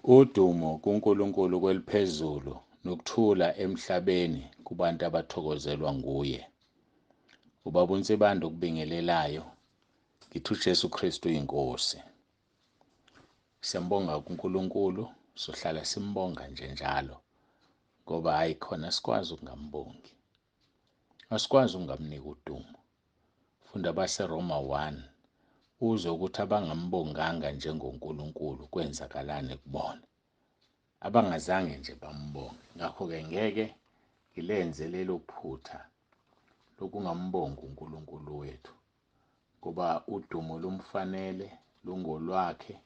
Udumo kuNkulunkulu kweliphezulu nokuthula emhlabeni kubantu abathokozelwa nguye. Ubaba uNsibande okubingelelayo, ngithi uJesu Kristu uyinkosi. Siyambonga kuNkulunkulu, sohlala simbonga nje njalo ngoba hayi khona sikwazi ukungambongi. Asikwazi ukungamnika udumo. Funda abaseRoma 1 uzwe ukuthi abangambonganga njengoNkulunkulu kwenzakalani kubona. Abangazange nje bambonge. Ngakho-ke ngeke ngilenze lelo phutha lokungambongi uNkulunkulu wethu, ngoba udumo lumfanele, lungolwakhe,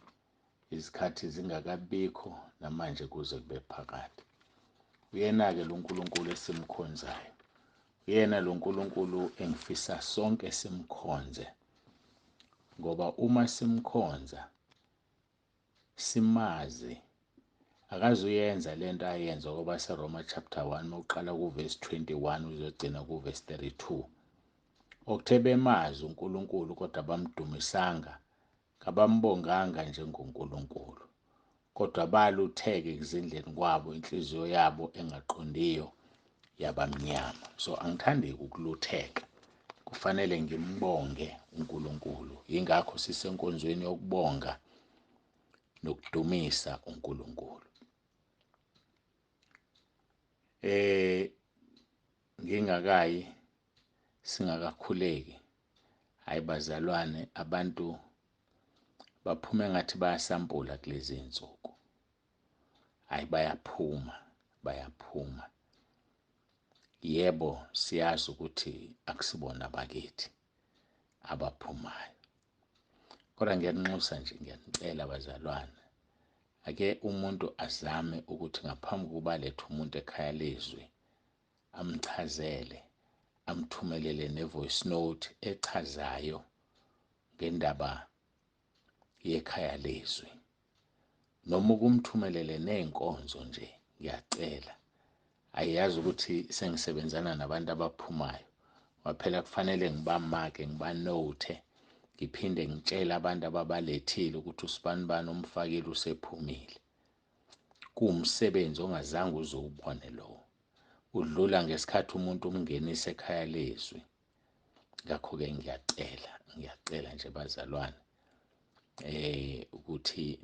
izikhathi zingakabikho namanje kuze kube phakade. Uyena-ke lo Nkulunkulu esimkhonzayo. Uyena lo Nkulunkulu engifisa sonke simkhonze, ngoba uma simkhonza simazi akazuyenza lento ayenza kwabaseRoma chapter 1 mawuqala kuverse 21 uzogcina kuverse 32. Okuthe bemazi uNkulunkulu kodwa bamdumisanga, kabambonganga njengoNkulunkulu, kodwa balutheke ekuzindleni kwabo, inhliziyo yabo engaqondiyo yabamnyama. So angithandi ukulutheka, kufanele ngimbonge uNkulunkulu. Yingakho sisenkonzweni yokubonga nokudumisa uNkulunkulu. Ngingakayi singakakhuleki, hayi bazalwane, abantu baphume ngathi bayasampula kulezi insuku. Hayi bayaphuma, bayaphuma. Yebo, siyazi ukuthi akusibona abakithi abaphumayo, kodwa ngiyaninxusa nje, ngiyanicela bazalwane, ake umuntu azame ukuthi ngaphambi kokuba lethe umuntu ekhaya lezwi amchazele, amthumelele ne-voice note echazayo ngendaba yekhaya lezwi, noma ukumthumelele ney'nkonzo nje. Ngiyacela, ayiyazi ukuthi sengisebenzana nabantu abaphumayo, waphela kufanele ngibamake, ngibanothe, ngiphinde ngitshele abantu ababalethile ukuthi usibanibani umfakile usephumile. Kuwumsebenzi ongazange uze uwubone lowo, udlula ngesikhathi umuntu umngenisa ekhaya lezwi. Ngakho-ke ngiyacela, ngiyacela nje bazalwane, ukuthi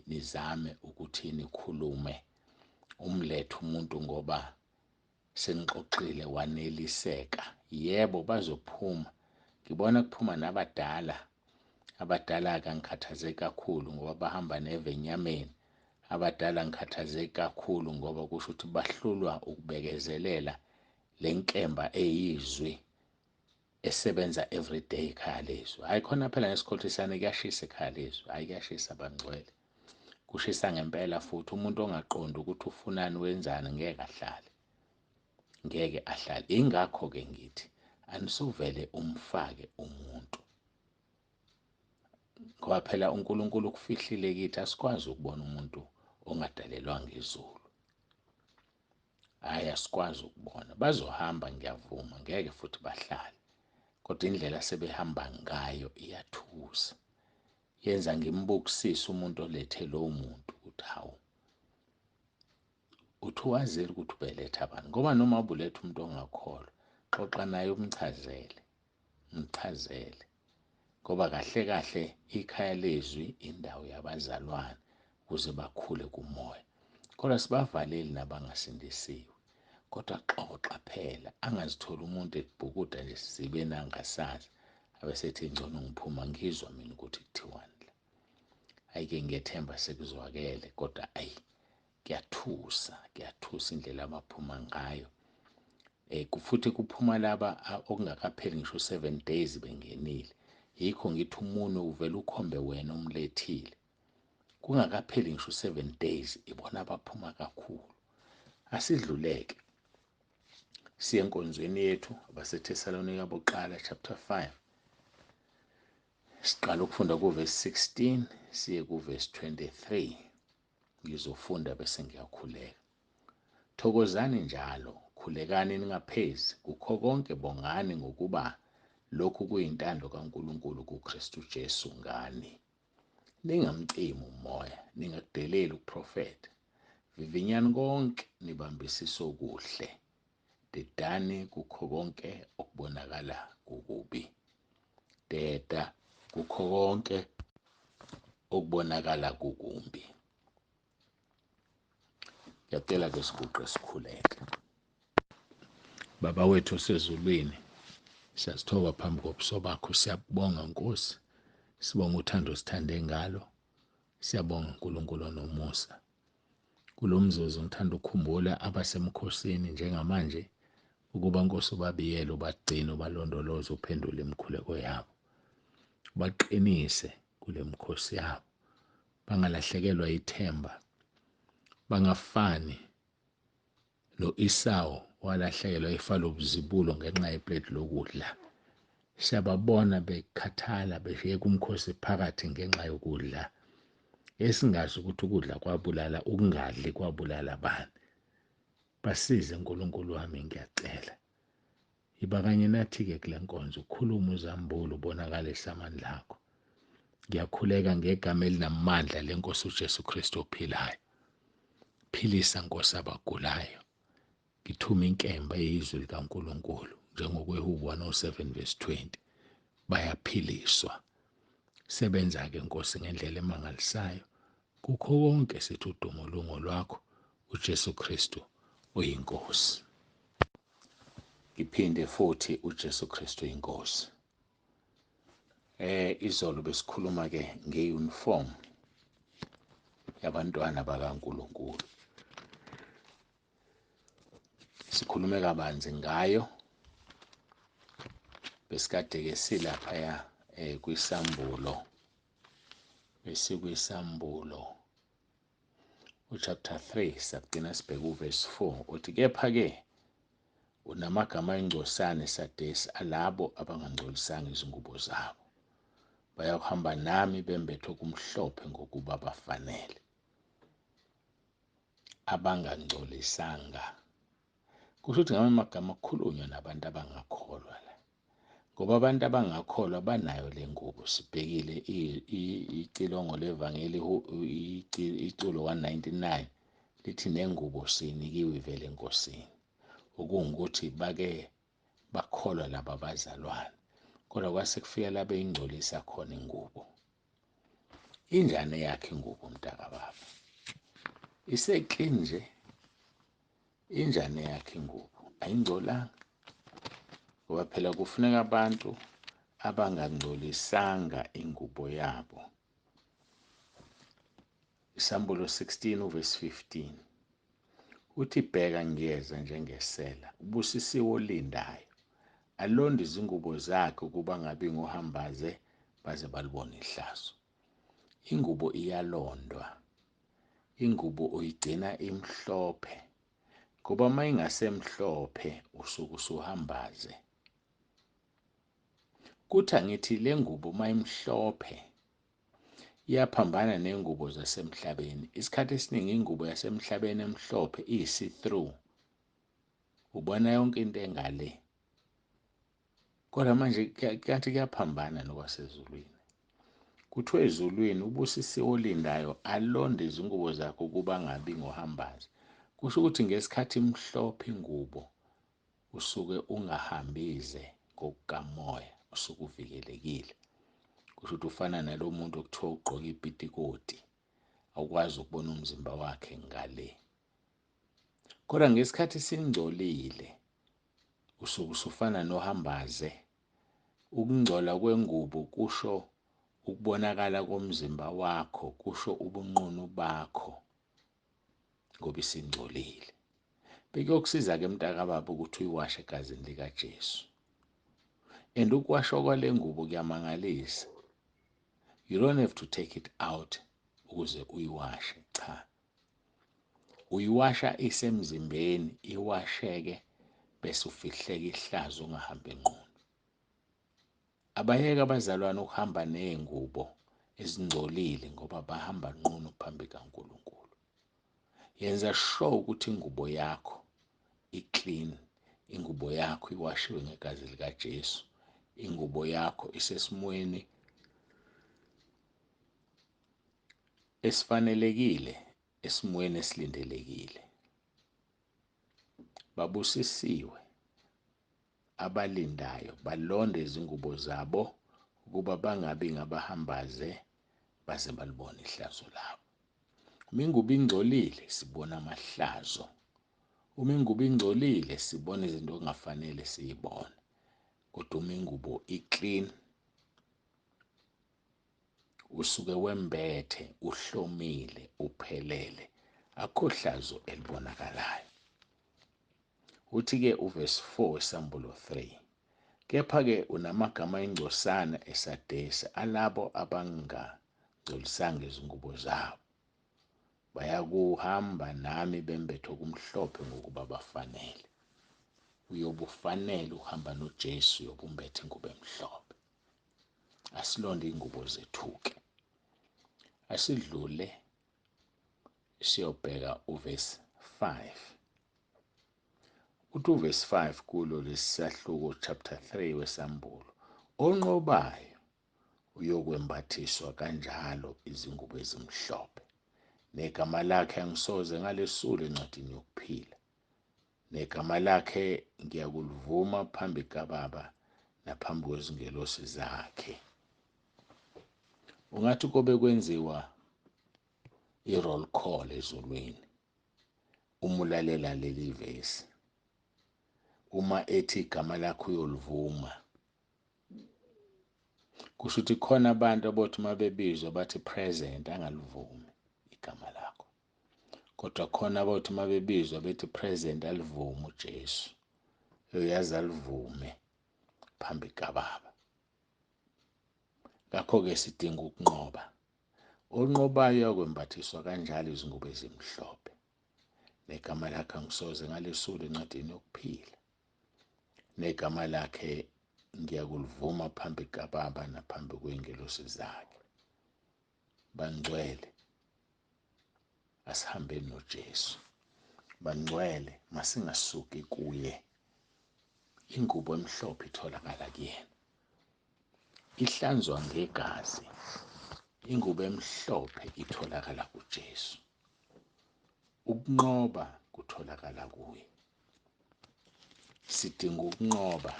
nizame ukuthi nikhulume, umlethe umuntu ngoba senixoxile waneliseka. Yebo, bazophuma. Ngibona kuphuma nabadala. Abadala-ke angikhathazeki kakhulu ngoba bahamba neve enyameni. Abadala ngikhathazeki kakhulu ngoba kusho ukuthi bahlulwa ukubekezelela le nkemba eyizwi esebenza everyday ekhaya lezwi. Hhayi khona phela ngesikhohlisane kuyashisa ekhaya lezwi. Hhayi kuyashisa bangcwele. Kushisa ngempela futhi umuntu ongaqondi ukuthi ufunani wenzani ngeke ahlale. Ngeke ahlale. Ingakho-ke ngithi anisuvele umfake umuntu, ngoba phela uNkulunkulu ukufihlile kithi, asikwazi ukubona umuntu ongadalelwanga izulu. Hhayi asikwazi ukubona. Bazohamba ngiyavuma, ngeke futhi bahlale, kodwa indlela sebehamba ngayo iyathusa, yenza ngimbukisise umuntu olethe lowo muntu ukuthi hawu, uthi wazile ukuthi ubeletha abantu. Ngoba noma ubuletha umuntu ongakholwa, xoxa naye umchazele, umchazele, ngoba kahle kahle ikhaya lezwi indawo yabazalwane ukuze bakhule kumoya. Kodwa sibavaleli nabangasindisiwe, kodwa xoxa phela, angazitholi umuntu ekubhukuda nje sizibeni angasazi, abesethi ngcono ngiphuma ngizwa mina ukuthi kuthiwani la. Hhayi-ke ngiyethemba sekuzwakele, kodwa ayi kuyathusa, kuyathusa indlela abaphuma ngayo. Futhi kuphuma laba okungakapheli ngisho 7 days bengenile. Yikho ngithi umunwe uvele ukhombe wena umlethile. Kungakapheli ngisho 7 days ibona abaphuma kakhulu. Asidluleke siye enkonzweni yethu abaseThesalonika bokuqala chapter 5. Siqala ukufunda kuverse 16 siye kuverse 23. Ngizofunda bese ngiyakhuleka. Thokozani njalo, khulekani ningaphezi, kukho konke bongani ngokuba lokhu kuyintando kaNkulunkulu kuKristu Jesu ngani. Ningamcimi umoya, Ningakudeleli ukuprofetha. Vivinyani konke, nibambisise okuhle. Dedani kukho konke okubonakala kukubi. Deda kukho konke okubonakala kukumbi. Ngiyacela ke siguqe sikhuleke. Baba wethu osezulwini, siyazithoba phambi kobuso bakho, siyakubonga Nkosi. Sibonga uthando osithande ngalo. Siyabonga uNkulunkulu onomusa. Kulo mzuzu ngithanda ukukhumbula abasemkhosini njengamanje ukuba Nkosi ubabiyele, ubagcine, ubalondoloze, uphendule imikhuleko yabo. Ubaqinise kule mkhosi yabo. Bangalahlekelwa ithemba. Bangafani no-Isawu walahlekelwa ifa lobuzibulo ngenxa yepleti lokudla. Siyababona bekhathala beshiyeka umkhosi phakathi ngenxa yokudla. Esingazi ukuthi ukudla kwabulala, ukungadli kwabulala bani. Basize uNkulunkulu wami, ngiyacela. Yiba kanye nathi-ke kule nkonzo, ukhulume, uzambule, ubonakalise amandla akho. Ngiyakhuleka ngegama elinamandla lenkosi uJesu Kristu ophilayo. Philisa Nkosi abagulayo. Ngithuma inkemba eyizwi likaNkulunkulu njengokweHubo 107 verse 20. Bayaphiliswa. Sebenza-ke Nkosi ngendlela emangalisayo. Kukho konke sithi udumo lungo lwakho, uJesu Kristu uyiNkosi. Ngiphinde futhi, uJesu Kristu uyiNkosi. Izolo besikhuluma ke ngeuniform yabantwana bakaNkulunkulu. Sikhulume kabanzi ngayo. Besikade ke silapha ya kwisambulo. Besikwisambulo uchapter 3 sagcina sibheka uverse 4 uthi kepha ke unamagama ayingcosane Sadesi alabo abangangcolisanga izingubo zabo, bayakuhamba nami bembethe okumhlophe ngokuba bafanele. Abangangcolisanga kusho ukuthi ngamanye amagama kukhulunywa nabantu abangakholwa la, ngoba abantu abangakholwa banayo le ngubo. Sibhekile icilongo levangeli iculo 199 lithi nengubo sinikiwe ivele eNkosini, okungukuthi bake bakholwa laba bazalwane, kodwa kwase kufika la beyingcolisa khona ingubo. Injani eyakhe ingubo mntakababa? Ise-clean nje. Injani eyakhe ingubo? Ayingcolanga. Ngoba phela kufuneka abantu abangangcolisanga ingubo yabo. Isambulo 16 uverse 15 uthi bheka ngiyeza njengesela, ubusisiwe olindayo, alonde izingubo zakhe ukuba angabi ngohambaze baze balibone ihlazo. Ingubo iyalondwa, ingubo uyigcina imhlophe, ngoba uma ingasemhlophe usuke usuhambaze. Kuthi angithi le ngubo uma imhlophe iyaphambana nengubo zasemhlabeni. Isikhathi esiningi ingubo yasemhlabeni emhlophe iyi-see-through, ubona yonke into engale. Kodwa manje kanti kuyaphambana nokwasezulwini. Kuthiwa ezulwini ubusisiwe olindayo alonde izingubo zakhe ukuba angabi ngohambaze. Kusho ukuthi ngesikhathi imhlophe ingubo usuke ungahambize ngokukamoya, usuke uvikelekile. Kusho ukuthi ufana nalo muntu okuthiwa ugqoke ipitikoti, awukwazi ukubona umzimba wakhe ngale. Kodwa ngesikhathi singcolile usuke usufana nohambaze. Ukungcola kwengubo kusho ukubonakala komzimba wakho, kusho ubunqunu bakho ngoba isingcolile. Bekuyokusiza-ke mntakababa ukuthi uyiwashe egazini likaJesu. And ukuwashwa kwale ngubo kuyamangalisa. You don't have to take it out ukuze uyiwashe, cha. Uyiwasha isemzimbeni, iwasheke bese ufihleka ihlazo ungahambi nqunu. Abayeke abazalwane ukuhamba nezingubo ezingcolile ngoba bahamba nqunu phambi kaNkulunkulu. Yenza sure ukuthi ingubo yakho i-clean, ingubo yakho iwashiwe ngegazi likaJesu, ingubo yakho isesimweni esifanelekile esimweni esilindelekile. Babusisiwe abalindayo balonde izingubo zabo ukuba bangabi ngabahambaze baze balibone ihlazo labo. Uma ingubo ingcolile sibona amahlazo. Uma ingubo ingcolile sibona izinto okungafanele siyibone. Kodwa uma ingubo i-clean, usuke wembethe, uhlomile, uphelele, akukho hlazo elibonakalayo. Uthi-ke uvesi 4 Sambulo 3, kepha-ke unamagama ayingcosana eSadesi alabo abangangcolisanga izingubo zabo, bayakuhamba nami bembethe okumhlophe ngokuba bafanele. Uyobe ufanele uhamba noJesu, uyobe umbethe ingubo emhlophe. Asilonde iy'ngubo zethu-ke, asidlule siyobheka uvesi 5. Uthi uvesi 5 kulo lesahluko chapter 3 weSambulo, onqobayo uyokwembathiswa kanjalo izingubo ezimhlophe, negama lakhe angisoze ngalesula encwadini yokuphila, negama lakhe ngiyakulivuma phambi kaBaba naphambi kwezingelosi zakhe. Ungathi kobe kwenziwa i-roll call ezulwini uma ulalela leli vesi, uma ethi igama lakho uyolivuma, kusho ukuthi khona abantu abothi uma bebizwa bathi present angalivumi igama lakho, kodwa khona abothi uma bebizwa bethi present alivume uJesu, uyazi alivume phambi kaBaba. Ngakho-ke sidinga ukunqoba. Onqobayo uyakwembathiswa kanjalo izingubo ezimhlophe, negama lakhe angisoze ngalesula encwadini yokuphila, negama lakhe ngiyakulivuma phambi kaBaba naphambi kwey'ngelosi zakhe. Bangcwele, asihambeni noJesu. Bangcwele, masingasuki kuye. Ingubo emhlophe itholakala kuyena, ihlanzwa ngegazi. Ingubo emhlophe itholakala kuJesu. Ukunqoba kutholakala kuye. Sidinga ukunqoba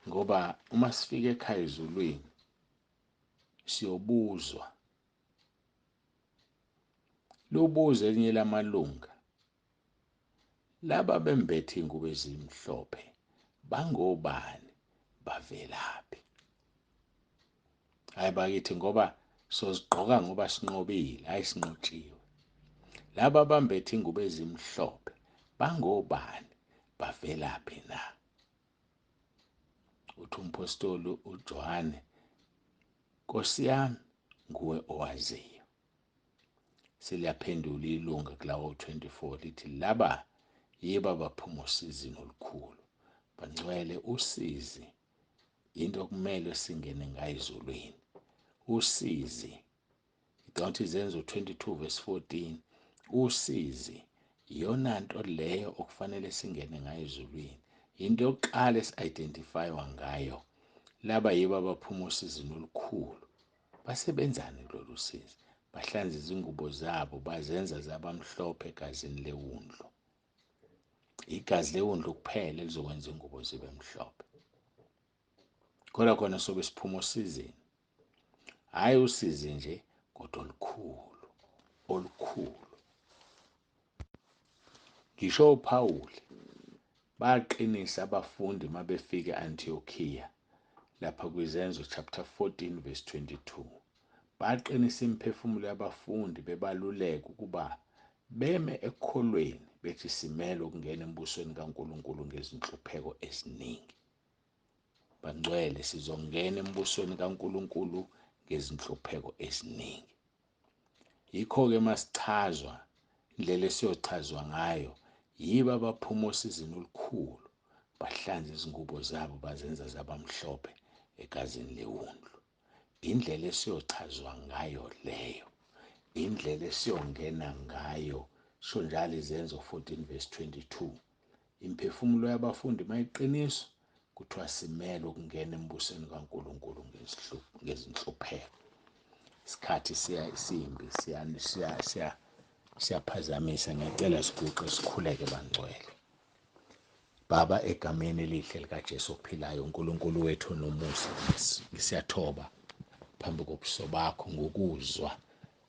ngoba uma sifika ekhaya ezulwini siyobuzwa. Lubuze elinye lamalunga, laba bembethe ingubo ezimhlophe bangobani, bavelaphi? Hayi bakithi, ngoba sozigqoka ngoba sinqobile, hayi sinqotshiwe. Laba bambethe ingubo ezimhlophe bangobani, bavelaphi na? Uthi umpostoli uJohane, Nkosi yami, nguwe owaziyo. Seliyaphendula ilunga kulawo 24 lithi laba yibo abaphuma osizini olukhulu. Bangcwele, usizi into okumele singene ngayo ezulwini. Usizi, ngicabanga ukuthi Izenzo 22 verse 14, usizi iyona nto leyo okufanele singene ngayo ezulwini. Into yokuqala esi-identifywa ngayo, laba yibo abaphuma osizini olukhulu. Basebenzani kulolu sizi? Bahlanza izingubo zabo, bazenza zabamhlophe egazini lewundlu. Igazi lewundlu kuphela elizokwenza ingubo zibe mhlophe. Kodwa khona sobe siphuma osizini, hhayi usizi nje, kodwa olukhulu, olukhulu. Ngisho uPawuli baqinisa abafundi uma befika e-Antiokiya lapha kwiZenzo chapter 14 verse 22. Baqinisa imiphefumulo yabafundi bebaluleka ukuba beme ekukholweni, bethi simele ukungena embusweni kaNkulunkulu ngezinhlupheko eziningi. Bangcwele, sizongena embusweni kaNkulunkulu ngezinhlupheko eziningi. Yikho-ke masichazwa indlela esiyochazwa ngayo, yibo abaphuma osizini olukhulu, bahlanza izingubo zabo bazenza zabamhlophe egazini lewundlu. Indlela esiyochazwa ngayo leyo, indlela esiyongena ngayo. Sho njalo Izenzo 14 verse 22. Imiphefumulo yabafundi mayiqiniswa, kuthiwa simele ukungena embusweni kaNkulunkulu ngezinhlupheko. Isikhathi siya simbi, siya siya siya siyaphazamisa. Ngiyacela siguqe sikhuleke bangcwele. Baba, egameni elihle likaJesu ophilayo, uNkulunkulu wethu nomusa, siyathoba phambi kobuso bakho ngokuzwa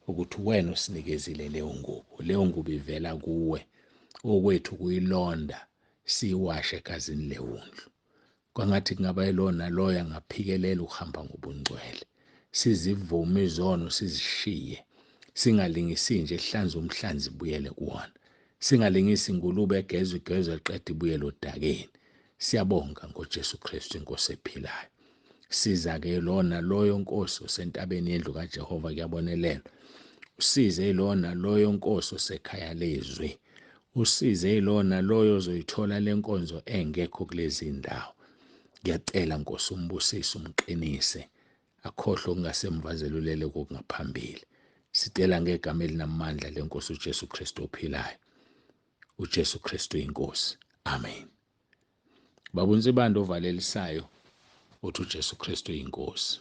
ukuthi wena usinikezile leyo ngubo. Leyo ngubo ivela kuwe, okwethu kuyilonda siyiwashe egazini lewundlu. Kwangathi kungaba yilona loyo angaphikelela ukuhamba ngobungcwele, sizivume izono sizishiye, singalingisi nje hlanza umhlanzi ibuyele kuwona, singalingisi ingulube egezwa igezwa qeda ibuyele odakeni. Siyabonga ngoJesu Kristu inkosi ephilayo. Siza-ke lona loyo Nkosi osentabeni yendlu kaJehova, kuyabonelelwa. Usize lona loyo Nkosi osekhaya lezwi, usize lona loyo ozoyithola lenkonzo engekho kulezi ndawo. Ngiyacela Nkosi umbusise, umqinise, akhohlwe okungasemva zelulele kokungaphambili. Sicela ngegama elinamandla lenkosi uJesu Kristu ophilayo. uJesu Kristu inkosi. Amen. Baba uNsibande ovalelisayo uthi uJesu Kristu inkosi.